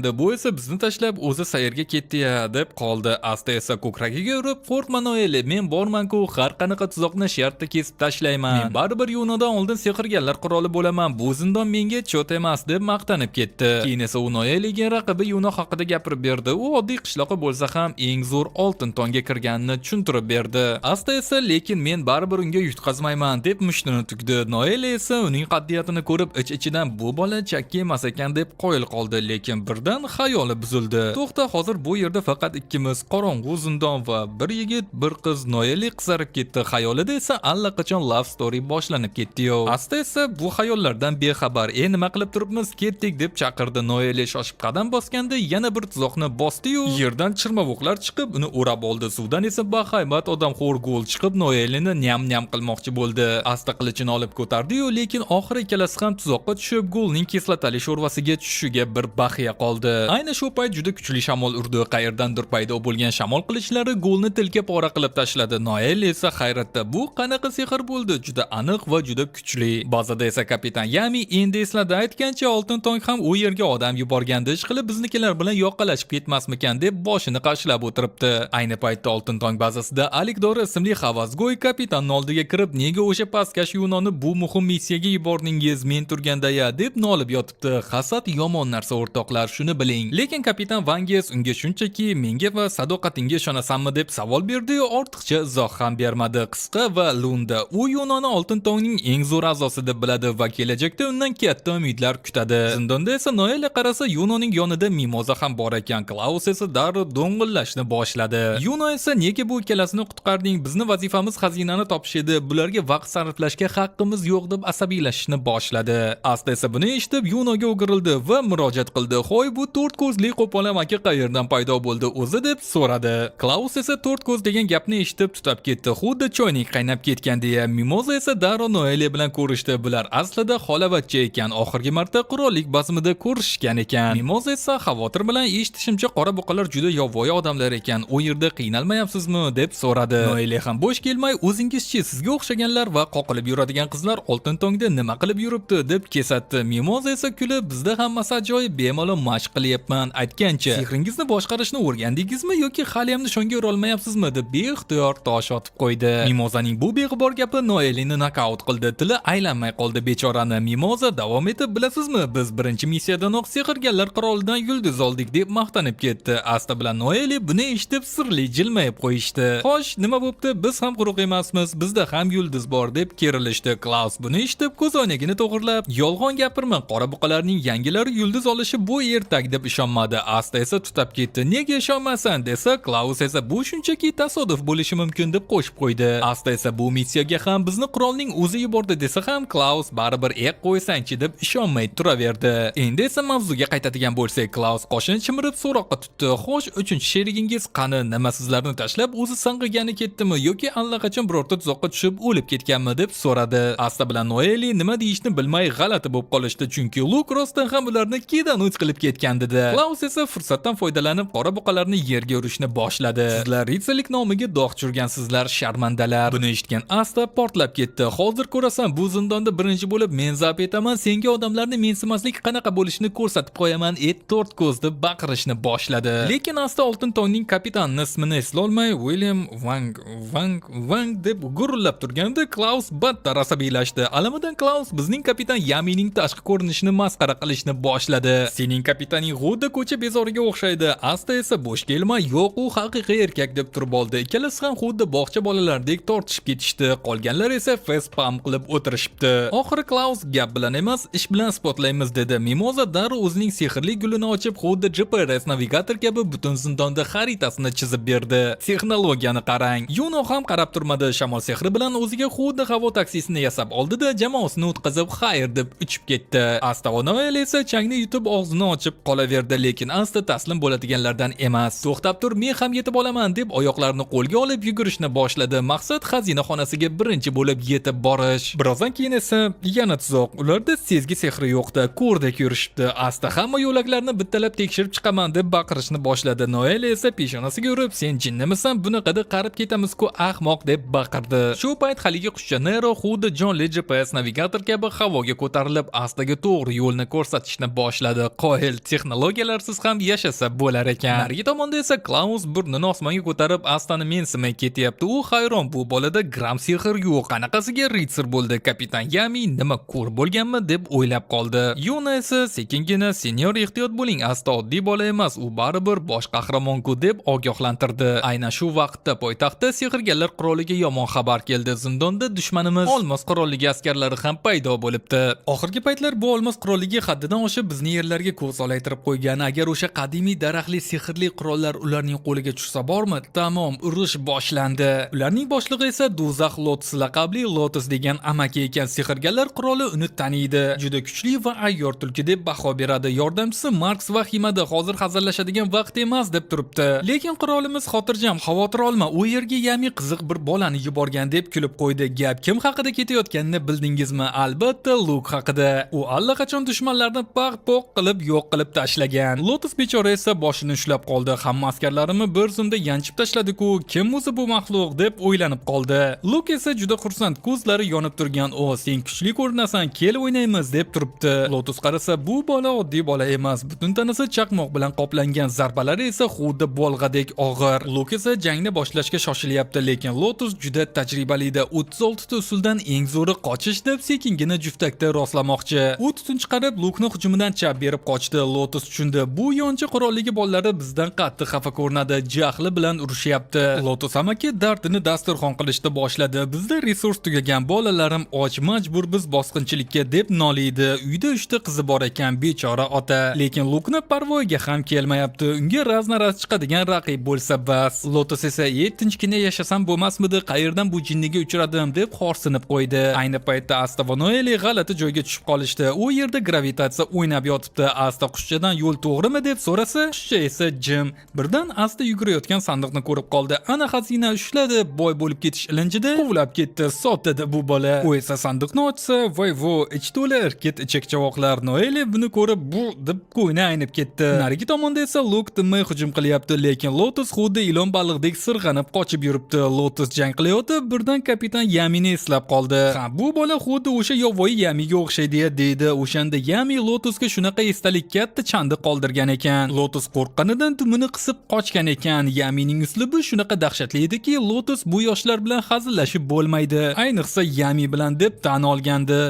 Bu esa bizni tashlab o'zi sayrga ketdi-ya, deb qoldi. Asta esa ko'kragiga urib, "Qo'rqma, Noeli, men borman-ku, har qanaqa tuzoqni shartta kesib tashlayman. Men baribir Yunodan oldin sehrgarlar qiroli bo'laman. Bu zindon menga чё-то emas", deb maqtanib ketdi. Keyin esa u Noeliga raqibi Yuno haqida gapirib berdi. U oddiy qishloqi bo'lsa ham eng zo'r oltin tongga kirganini tushuntirib berdi. Asta esa, "Lekin men baribir unga yutqazmayman", deb mushtini tugdi. Noeli esa uning qat'iyatini ko'rib, ich-ichidan bu bola chakki emas ekan deb qoyil qoldi, lekin birdan xayoli buzildi. To'xta, hozir bu yerda faqat ikkimiz, qorong'u zindon va bir yigit, bir qiz. Noeli qizarib ketdi. Xayolida esa allaqachon love story boshlanib ketdi-yo. Asta esa bu xayollardan bexabar. "E, nima qilib turibmiz? Ketdik", deb chaqirdi. Noeli shoshib qadam bosganda yana bir tuzoqni bosdi-yu, yerdan chirmavuqlar chiqib uni o'rab oldi. Suvdan esa bahaybat odamxo'r gul chiqib Noelini nyam-nyam qilmoqchi bo'ldi. Asta qilichini olib ko'tardi-yu, lekin oxiri ikkalasi ham tuzoqqa tushib, gulning kislotali sho'rvasiga tushishiga bir baxya qoldi. Ayni shu payt juda kuchli shamol urdi. Qayerdandir paydo bo'lgan shamol qilichlari gulni tilka pora qilib tashladi. Noel esa hayratda, bu qanaqa sehr bo'ldi? Juda aniq va juda kuchli. Bazada esa kapitan Yami endi esladi, aytgancha Oltin Tong ham u yerga odam yuborgandi. Ishqilib biznikilar bilan yoqalashib ketmasmikan deb boshini qashlab o'tiribdi. Ayni paytda Oltin Tong bazasida Alikdor ismli havasgo'y kapitanning oldiga kirib, "Nega o'sha pastkash Yunoni bu muhim missiyaga yubordingiz men turganda-ya?" deb nolib yotibdi. Hasad yomon narsa, o'rtoqlar, shuni biling. Lekin kapitan Vanges unga shunchaki "Menga va sadoqatingga ishonasanmi?" deb savol berdi-yu, ortiqcha izoh ham bermadi. Qisqa va lo'nda, u Yunoni Oltin Tongning eng zo'r a'zosi deb biladi va kelajakda undan katta umidlar kutadi. Zindonda esa Noela qarasa, Yunoning yonida Mimoza ham bor ekan. Klaus esa darrov do'ng'illashni boshladi. Yuno esa, "Nega bu ikkalasini qutqarding? Bizni vazifamiz xazinani topish edi. Bularga vaqt sarflashga haqqimiz yo'q", deb asabiylashishni boshladi. Asta esa buni eshitib Yunoga o'girildi va murojaat qildi. "Hoy, bu to'rt ko'zli qo'pol amaki qayerdan paydo bo'ldi o'zi?" deb so'radi. Klaus esa to'rt ko'z degan gapni eshitib tutab ketdi, xuddi choynak qaynab ketgan deya. Mimoza esa darrov Noeli bilan ko'rishdi. Bular aslida xolavachcha ekan. Oxirgi marta qirollik bazmida ko'rishgan ekan. Mimoza esa xavotir bilan, "Eshitishimcha, qora buqalar juda yovvoyi odamlar ekan. U yerda qiynalmayapsizmi?" deb so'radi. Noeli ham bo'sh kelmay, "O'zingizchi, sizga o'xshaganlar va qoqilib yuradigan qizlar Oltin Tongda nima qilib yuribdi?" deb kesatdi. Mimoza esa kulib, "Bizda hammasi ajoyib, bemalol mashq qilyapman. Aytgancha, sehringizni boshqarishni o'rgandingizmi yoki haliyam nishonga urolmayapsizmi?" deb beixtiyor tosh otib qo'ydi. Mimozaning bu beg'ubor gapi Noelini nokaut qildi. Tili aylanmay qoldi bechorani. Mimoza davom etib, "Bilasizmi, biz birinchi missiyadanoq sehrgarlar qirolidan yulduz oldik", deb maqtanib ketdi. Asta bilan Noeli buni eshitib sirli jilmayib qo'yishdi. "Xo'sh, nima bo'pti? Biz ham quruq emasmiz, bizda ham yulduz bor", deb kerilishdi. Klaus buni eshitib ko'zoynagini to'g'irlab, "Yolg'on gapirma, qora buqalarning yangilari yulduz olishi bu ertak", deb ishonmadi. Asta esa tutab ketdi. "Nega ishonmasan?" desa, Klaus esa "Bu shunchaki tasodif bo'lishi mumkin", deb qo'shib qo'ydi. Asta esa bu missiyaga ham bizni qirolning o'zi yubordi desa ham, Klaus baribir "E, qo'ysangchi", deb ishonmay turaverdi. Endi esa mavzuga qaytadigan bo'lsak, Klaus qoshini chimirib so'roqqa tutdi. "Xo'sh, uchinchi sherigingiz qani? Nima, sizlarni tashlab o'zi sang'igani ketdimi yoki allaqachon birorta tuzoqqa tushib o'lib ketganmi?" deb so'radi. Asta bilan Noeli nima deyishni bilmay g'alati bo'lib qolishdi, chunki Luk rostdan ham ularni кидануть qilib ketgandi-da. Klaus esa fursatdan foydalanib qora buqalarni yerga urishni boshladi. "Sizlar ritsarlik nomiga dog' tushirgansizlar, sharmandalar." Buni eshitgan Asta portlab ketdi. "Hozir ko'rasan, bu zindonda birinchi bo'lib men zabt etaman, senga odamlarni mensimaslik qanaqa bo'lishini ko'rsatib qo'yaman, et to'rt ko'z", deb baqirishni boshladi. Lekin Asta Oltin Tongning kapitanini ismini eslolmay, "William Wang Wang Wang", deb gurillab turganda Klaus battar asabiylashdi. Alamidan Klaus bizning kapitan Yamining tashqi ko'rinishini masxara qilishni boshladi. "Sening kapitaning xuddi ko'cha bezoriga o'xshaydi." Asta esa bo'sh kelmay, "Yo'q, u haqiqiy erkak", deb turib oldi. Ikkalasi ham xuddi bog'cha bolalaridek tortishib ketishdi. Qolganlar esa face palm qilib o'tirishibdi. Oxiri Klaus "Gap bilan emas, ish bilan isbotlaymiz", dedi. Mimoza darrov o'zining sehrli gulini ochib, xuddi GPS navigator kabi butun zindonda xaritasini chizib berdi. Texnologiyani qarang. Yuno ham qarab turmadi. Shamol sehri bilan o'ziga xuddi havo taksisini yasab oldi-da, jamoasini o'tkazib, xayr deb uchib ketdi. Asta va Noel esa changni yutib og'zini ochib qolaverdi, lekin Asta taslim bo'ladiganlardan emas. "To'xtab tur, men ham yetib olaman", deb oyoqlarini qo'lga olib yugurishni boshladi. Maqsad xazina xonasiga birinchi bo'lib yetib borish. Birozdan keyin esa yana tuzoq. Ularda sezgi sehri yo'qda, ko'rdek yurishibdi. Asta hamma yo'laklarni bittalab tekshirib chiqaman, deb baqirishni boshladi. Noel esa peshonasiga urib, "Sen jinnimisan? Bunaqada qarib ketamiz-ku, ahmoq", deb baqirdi. Shu payt haligi qushcha Nero xuddi jonli GPS navigator kabi havoga ko'tarilib, Astaga to'g'ri yo'lni ko'rsatishni boshladi. Qoyil, texnologiya. Texnologiyalarsiz ham yashasa bo'lar ekan. Narigi tomonda esa Klaus burnini osmonga ko'tarib, Astani mensimay ketyapti. U hayron, bu bolada gram sehr yo'q. Qanaqasiga ritsar bo'ldi? Kapitan Yami nima, ko'r bo'lganmi, deb o'ylab qoldi. Yuna esa sekingina, "Senyor, ehtiyot bo'ling, Asta oddiy bola emas, u baribir bosh qahramon-ku", deb ogohlantirdi. Aynan shu vaqtda poytaxtda sehrgarlar qiroliga yomon xabar keldi. Zindonda dushmanimiz Olmos qirolligi askarlari ham paydo bo'libdi. Oxirgi paytlar bu Olmos qirolligi haddidan oshib bizni yerlarga ko'z olaytirib qo'ygan. Agar o'sha qadimiy daraxtli sehrli qurollar ularning qo'liga tushsa bormi, tamom, urush boshlandi. Ularning boshlig'i esa Do'zax Lotus laqabli Lotus degan amaki ekan. Sehrgarlar qiroli uni taniydi. Juda kuchli va ayyor tulki deb baho beradi. Yordamchisi Marks vahimada, hozir hazillashadigan vaqt emas, deb turibdi. Lekin qirolimiz xotirjam, xavotir olma, u yerga Yami qiziq bir bolani yuborgan, deb kulib qo'ydi. Gap kim haqida ketayotganini bildingizmi? Albatta, Luk haqida. U allaqachon dushmanlarni paq-poq qilib yo'q qilib tashlagan. Lotus bechora esa boshini ushlab qoldi. Hamma askarlarimni bir zumda yanchib tashladi-ku, kim o'zi bu maxluq, deb o'ylanib qoldi. Luk esa juda xursand, ko'zlari yonib turgan. "O, sen kuchli ko'rinasan, kel o'ynaymiz", deb turibdi. Lotus qarasa, bu bola oddiy bola emas, butun tanasi chaqmoq bilan qoplangan, zarbalari esa xuddi bolg'adek og'ir. Luk esa jangni boshlashga shoshilyapti, lekin Lotus juda tajribali edi. 36 ta usuldan eng zo'ri qochish, deb sekingina juftakda rostlamoqchi. U tutun chiqarib, Lukni hujumidan chap berib qochdi. Lotus tushundi. Bu yonchi qirolligi bolalari bizdan qattiq xafa ko'rinadi, jahli bilan urushyapti. Lotus amaki dardini dasturxon qilishni boshladi. Bizda resurs tugagan, bolalarim och, majbur biz bosqinchilikka, deb noliydi. Uyda uchta qizi bor ekan, bechora ota. Lekin Lukni parvoyiga ham kelmayapti. Unga razna-raz chiqadigan raqib bo'lsa bas. Lotus esa, "E, tinchgina yashasam bo'lmasmidi, qayerdan bu jinniga uchradim", deb xorsinib qo'ydi. Ayni paytda Asta va Noeli g'alati joyga tushib qolishdi. U yerda gravitatsiya o'ynab yotibdi. Asta qushchadan yo'l to'g'rimi, deb so'rasa, qushcha esa jim. Birdan Asta yugurayotgan sandiqni ko'rib qoldi. Ana xazina, ushladi, boy bo'lib ketish ilinjida quvlab ketdi. Sotadi bu bola. U esa sandiqni ochsa, voy vo, ichi to'la irkit ichak-chavoqlar. Noeli buni ko'rib, bu deb ko'ngli aynib ketdi. Narigi tomonda esa Luk tinmay hujum qilyapti, lekin Lotus xuddi ilon baliqdek sirg'anib qochib yuribdi. Lotus jang qilayotib, birdan kapitan Yamini eslab qoldi. Ha, bu bola xuddi o'sha yovvoyi Yamiga o'xshaydi, deydi. O'shanda Yami Lotusga shunaqa esdalik katta chandiq qoldirgan ekan. Lotus qo'rqqanidan dumini qisib qochgan ekan. Yamining uslubi shunaqa dahshatli ediki, Lotus bu yoshlar bilan hazillashib bo'lmaydi, ayniqsa Yami bilan, deb tan olgandi.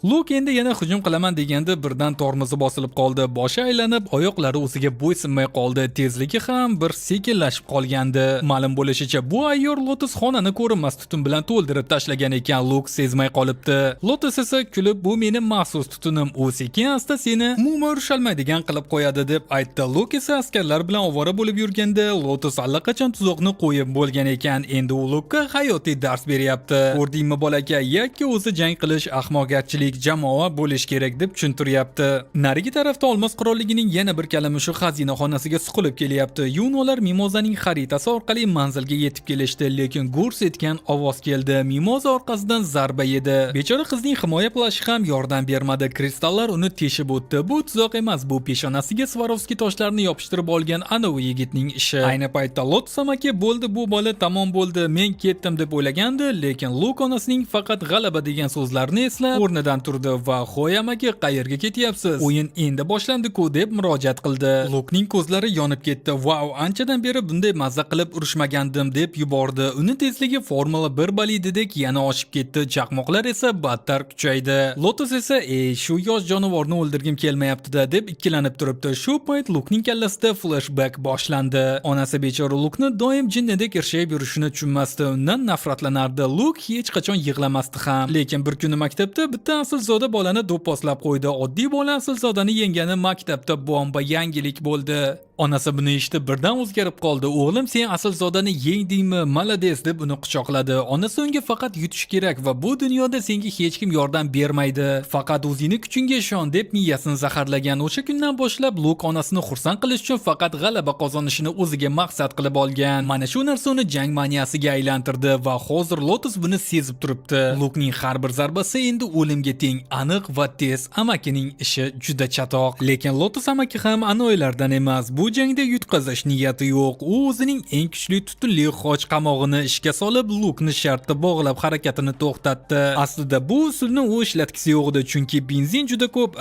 Luk endi yana hujum qilaman deganda birdan tormozi bosilib qoldi. Boshi aylanib, oyoqlari o'ziga bo'ysunmay qoldi. Tezligi ham bir sekinlashib qolgandi. Ma'lum bo'lishicha, bu ayyor Lotus xonani ko'rinmas tutun bilan to'ldirib tashlagan ekan. Luk sezmay qolibdi. Lotus esa kulib, "Bu meni maxsus tutunim. U sekin asta seni umuman urusholmaydigan qilib qo'yadi", deb aytdi. Luk esa askarlar bilan ovora bo'lib yurganda Lotus allaqachon tuzoqni qo'yib bo'lgan ekan. Endi u Lukka hayotiy dars beryapti. "Ko'rdingmi, bolaka, yakka o'zi jang qilish ahmoqgarchilik, jamoa bo'lish kerak", deb tushuntiryapti. Narigi tarafda Olmos qirolligining yana bir kalamushi xazina xonasiga suqilib kelyapti. Yunolar Mimozaning xaritasi orqali manzilga yetib kelishdi, lekin gurs etgan ovoz keldi. Mimoza orqasidan zarba yedi. Bechora qizning himoya plashi ham yordam bermadi. Kristallar uni teshib o'tdi. Bu tuzoq emas, bu peshonasiga Swarovski toshlarni yopishtirib olgan anavi yigitning ishi. Ayni paytda Lotus amaki bo'ldi, bu bola tamom bo'ldi, men ketdim, deb o'ylagandi, lekin Luk onasining faqat g'alaba degan so'zlarini eslab o'rnidan turdi va "Hoy amaki, qayerga ketyapsiz? O'yin endi boshlandi-ku", deb murojaat qildi. Lukning ko'zlari yonib ketdi. "Vau, anchadan beri bunday mazza qilib urushmagandim", deb yubordi. Uni tezligi Formula 1 bolididek yana oshib ketdi. Chaqmoqlar esa battar kuchaydi. Lotus esa, "Ey, shu yosh jonivorni o'ldirgim kelmayapti-da", deb ikkilanib turibdi. Shu payt Lukning kallasida flashback boshlandi. Onasi bechora Lukni doim jinnidek irshayib yurishini tushunmasdi, undan nafratlanardi. Luk hech qachon yig'lamasdi ham. Lekin bir kuni maktabda bitta aslzoda bolani do'pposlab qo'ydi. Oddiy bola aslzodani yengani maktabda bomba yangilik bo'ldi. Onasi buni eshitib birdan o'zgarib qoldi. "O'g'lim, sen aslzodani yengdingmi? Молодец", deb uni quchoqladi. Onasi unga faqat yutish kerak va bu dunyoda senga hech kim yordam bermaydi. Faqat o'zingni kuchingga ishon, deb miyasini zaharlagan. O'sha kundan boshlab Luk onasini xursand qilish uchun faqat g'alaba qozonishini o'ziga maqsad qilib olgan. Mana shu narsa uni jang maniyasiga aylantirdi va hozir Lotus buni sezib turibdi. Lukning har bir zarbasi endi o'limga teng, aniq va tez. Amakining ishi juda chatoq. Lekin Lotus amaki ham anoyilardan emas. Bu Bu jangda yutqazish niyati yo'q. U o'zining eng kuchli tutunli xoch qamog'ini ishga solib, Lukni shartta bog'lab harakatini to'xtatdi. Aslida bu usulni u ishlatgisi yo'q edi, chunki benzin juda ko'p,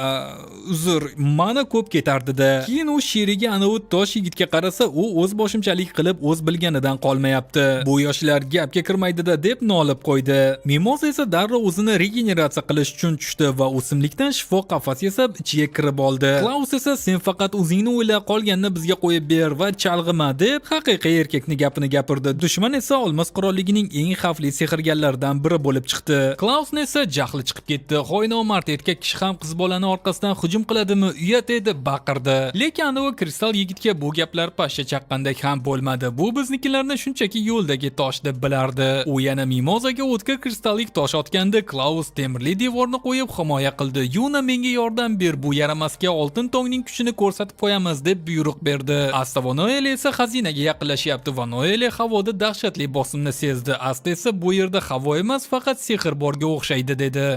uzr, mana ko'p ketardida. Keyin u sherigi anavi tosh yigitga qarasa, u o'z boshimchalik qilib o'z bilganidan qolmayapti. Bu yoshlar gapga kirmaydida, deb nolib qo'ydi. Mimoza esa darrov o'zini regeneratsiya qilish uchun tushdi va o'simlikdan shifo qafas yasab ichiga kirib oldi. Klaus esa sen faqat o'zingni o'yla, qolganini bizga qo'yib ber va chalg'ima, deb haqiqiy erkakni gapini gapirdi. Dushman esa Olmos qirolligining eng xavfli sehrgarlaridan biri bo'lib chiqdi. Klausni esa jahli chiqib ketdi. Hoy nomard, erkak kishi ham qiz bolani orqasidan hujum qiladimi, uyat edi, baqirdi. Lekin anavi kristal yigitga bu gaplar pashsha chaqqandek ham bo'lmadi. Bu biznikilarni shunchaki yo'ldagi tosh deb bilardi. U yana Mimozaga o'tkir kristallik tosh otganda, Klaus temirli devorni qo'yib himoya qildi. Yuna, menga yordam ber, bu yaramasga oltin tongning kuchini ko'rsatib qo'yamiz, deb buyruq berdi. Asta va Noel esa xazinaga yaqinlashyapti va Noel havoda dahshatli bosimni sezdi. Asta esa bu yerda havo emas, faqat sehr borga o'xshaydi, dedi.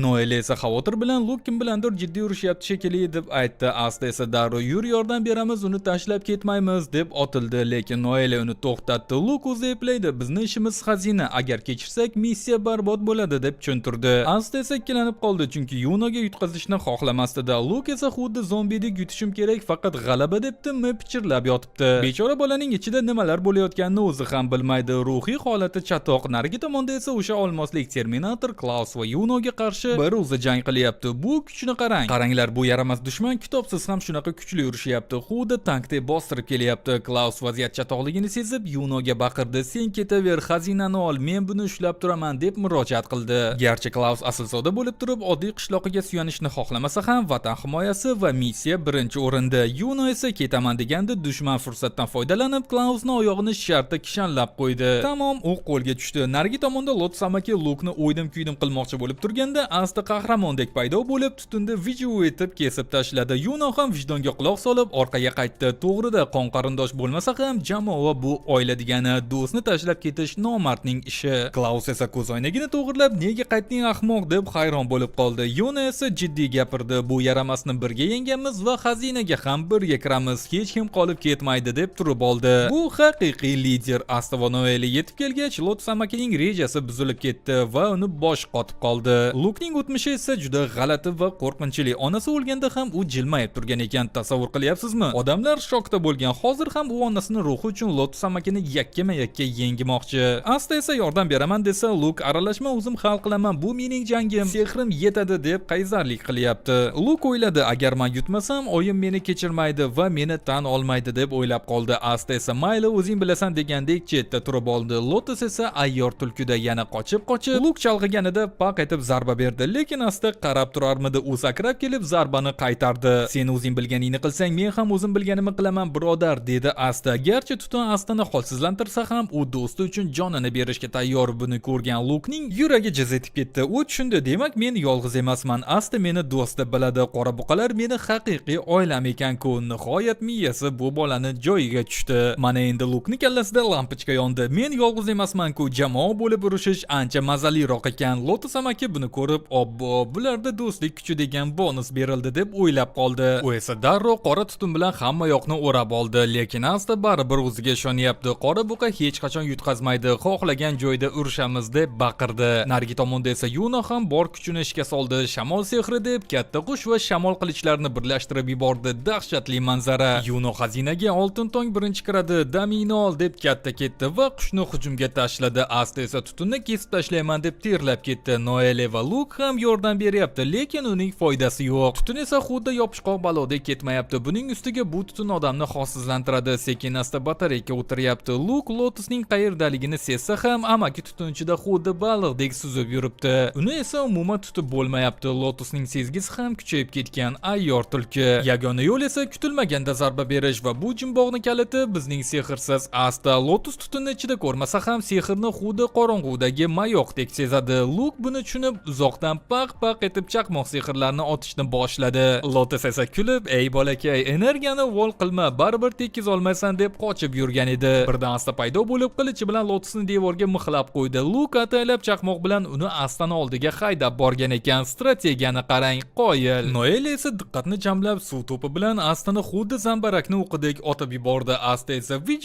Noel esa xavotir bilan Luk kim bilandir jiddiy urushyapti shekilli, deb aytdi. Asta esa darrov yur, yordam beramiz, uni tashlab ketmaymiz, deb otildi, lekin Noel uni to'xtatdi. Luk o'zi eplaydi, bizni ishimiz xazina, agar kechirsak missiya barbod bo'ladi, deb tushuntirdi. Asta esa ikkilanib qoldi, chunki Yunoga yutqazishni xohlamasdi-da. Luk esa xuddi zombidek yutishim kerak, faqat g'alaba deb tinmay pichirlab yotibdi. Bechora bolaning ichida nimalar bo'layotganini o'zi ham bilmaydi. Ruhiy holati chatoq. Narigi tomonda esa o'sha olmoslik Terminator Klaus va Yunoga qarshi bir o'zi jang qilyapti. Bu kuchni qarang. Qaranglar, bu yaramas dushman kitobsiz ham shunaqa kuchli urushyapti. Xuddi tankdek bostirib kelyapti. Klaus vaziyat chatoqligini sezib Yunoga baqirdi. Sen ketaver, xazinani ol, men buni ushlab turaman, deb murojaat qildi. Garchi Klaus aslzoda bo'lib turib oddiy qishloqiga suyanishni xohlamasa ham, vatan himoyasi va missiya birinchi o'rinda. Yuno esa ketaman deganda dushman fursatdan foydalanib Klausni oyog'ini shartta kishanlab qo'ydi. Tamom, u qo'lga tushdi. Narigi tomonda Lotus amaki Lukni o'ydim-kuydim qilmoqchi bo'lib turganda Asta qahramondek paydo bo'lib tutunni viju etib kesib tashladi. Yuno ham vijdonga quloq solib orqaga qaytdi. To'g'rida, qon qarindosh bo'lmasa ham jamoa bu oila degani, do'stni tashlab ketish nomardning ishi. Klaus esa ko'zoynagini to'g'irlab, nega qaytding ahmoq, deb hayron bo'lib qoldi. Yuna esa jiddiy gapirdi. Bu yaramasni birga yengamiz va xazinaga ham birga kiramiz. Hech kim qolib ketmaydi, deb turib oldi. Bu haqiqiy lider. Asta va Noeli yetib kelgach, Lotus amakining rejasi buzilib ketdi va uni bosh qotib qoldi. Lukning o'tmishi esa juda g'alati va qo'rqinchli. Onasi o'lganda ham u jilmayib turgan ekan. Tasavvur qilyapsizmi? Odamlar shokda bo'lgan. Hozir ham u onasini ruhi uchun Lotus amakini yakkama-yakka yengmoqchi. Asta esa yordam beraman desa, Luk aralashma, o'zim hal qilaman, bu mening jangim, sehrim yetadi, deb qaysarlik qilyapti. Luk o'yladi, agar men yutmasam, oyim meni kechirmaydi va meni tan olmaydi, deb o'ylab qoldi. Asta esa mayli, o'zing bilasan degandek chetda turib oldi. Lotus esa ayyor tulkida yana qochib-qochib, Luk chalg'iganida paq etib zarba berdi, lekin Asta qarab turarmidi, u sakrab kelib zarbani qaytardi. Sen o'zing bilganingni qilsang, men ham o'zim bilganimni qilaman, birodar, dedi Asta. Garchi tutun Astani holsizlantirsa ham, u do'sti uchun jonini berishga tayyor. Buni ko'rgan Lukning yuragi jiz etib ketdi. U tushundi, demak men yolg'iz emasman. Asta meni do'st deb biladi. Qora buqalar meni haqiqiy oilam ekan-ku. Nihoyat miyasi bu bolani joyiga tushdi. Mana endi Lukni kallasida lampochka yondi. Men yolg'iz emasman-ku, jamoa bo'lib urushish ancha mazaliroq ekan. Lotus amaki buni ko'rib, obbo, bularda do'stlik kuchi degan bonus berildi, deb o'ylab qoldi. U esa darrov qora tutun bilan hamma yoqni o'rab oldi, lekin Asta baribir o'ziga ishonyapti. Qora buqa hech qachon yutqazmaydi, xohlagan joyda urushamiz, deb baqirdi. Narigi tomonda esa Yuno ham bor kuchini ishga soldi. Shamol sehri deb katta qush va shamol qilinchlarini birlashtirib yubordi. Dahshatli manzara. Yuno xazinaga oltin tong birinchi kiradi, damingni ol, deb katta ketdi va qushni hujumga tashladi. Asta esa tutunni kesib tashlayman deb terlab ketdi. Noele va Luk ham yordam beryapti, lekin uning foydasi yo'q. Tutun esa xuddi yopishqoq balodek ketmayapti. Buning ustiga bu tutun odamni holsizlantiradi. Sekin asta batareyka o'tiryapti. Luk Lotusning qayerdaligini sezsa ham, amaki tutun ichida xuddi baliqdek suzib yuribdi. Uni esa umuman tutib bo'lmayapti. Lotusning sezgisi ham kuchayib ketgan, ayyor tulki. Yagona yo'l esa kutilmaganda zarba berish va bu jumboqni kaliti bizning sehrsiz Asta. Lotus tutunni ichida ko'rmasa ham, sehrni xuddi qorong'udagi mayoqdek sezadi. Luk buni tushunib uzoqdan Uzoqdan paq-paq etib chaqmoq sehrlarini otishni boshladi. Lotus esa kulib, "Ey bolakay, energiyani vol qilma, baribir tekiz olmaysan" deb qochib yurgan edi. Birdan Asta paydo bo'lib, qilichi bilan Lotusni devorga mixlab qo'ydi. Luk ataylab chaqmoq bilan uni Astani oldiga haydab borgan ekan. Strategiyani qarang, qoyil. Noel esa diqqatni jamlab, suv to'pi bilan Astani xuddi zambarakni o'qidek otib yubordi. Asta esa video